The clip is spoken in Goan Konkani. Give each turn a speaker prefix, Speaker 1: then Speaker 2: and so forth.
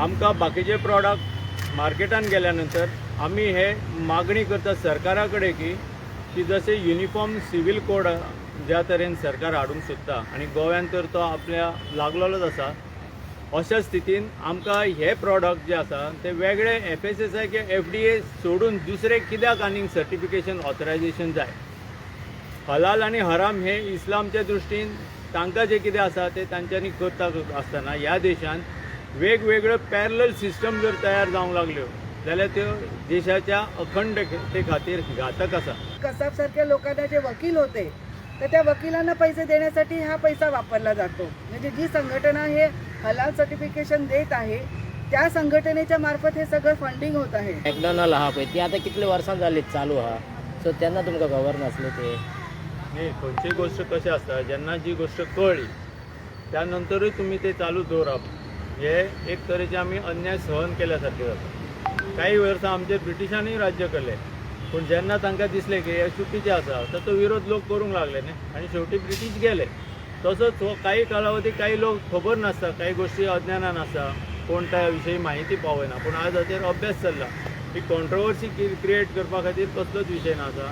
Speaker 1: आमकां बाकीचे प्रॉडक्ट मार्केटान गेल्या नंतर आमी हे मागणी करता सरकारा कडेन की की जशें युनिफॉर्म सिवील कोड ज्या तरेन सरकार हाडूंक सोदता आनी गोव्यान तर तो आपल्या लागलेलोच आसा, अशा स्थितीन आमकां हे प्रॉडक्ट जे आसा ते वेगळे एफएसएसआय किंवा एफडीए सोडून दुसरे कित्याक आनीक सर्टिफिकेशन ऑथरायझेशन जाय? हलाल आनी हराम हे इस्लामच्या दृश्टीन तांकां जें कितें आसा तें तांच्यांनी करता आसतना ह्या देशान वेगवेगळ्यो पॅरलल सिस्टम जर तयार जावंक लागल्यो जाल्यार त्यो देशाच्या अखंडते खातीर घातक आसा.
Speaker 2: कसाब सारख्या लोकांना जे वकील होते, तर त्या वकिलांना पैसे देण्यासाठी हा पैसा वापरला जातो. म्हणजे जी संघटना हे हलाल सर्टिफिकेशन देत आहे, त्या संघटनेच्या मार्फत हे सगळं फंडिंग होत आहे.
Speaker 3: मॅकडॉनल्ड आहा पळय, ती आतां कितले वर्सां जाली चालू आहा. सो तेन्ना तुमकां खबर नासलें ते?
Speaker 1: न्ही, खंयची गोश्ट कशें आसता, जेन्ना जी गोश्ट कळ्ळी त्या नंतरूय तुमी ते चालू दवरप हे एक तरेचे आमी अन्याय सहन केल्या सारकें जाता. काही वर्सां आमचेर ब्रिटिशांनीय राज्य केलें, पूण जेन्ना तांकां दिसलें की हें चुकीचें आसा, तर तो विरोध लोक करूंक लागले न्ही आनी शेवटी ब्रिटीश गेले. तसोच हो काही कालावधी काही लोक खबर नासता, काही गोश्टी अज्ञानान आसा, कोण त्या विशयी म्हायती पावयना. पूण आज हाचेर अभ्यास चल्ला. ही कॉन्ट्रोवर्सी क्रिएट करपा खातीर कसलोच विशय ना आसा.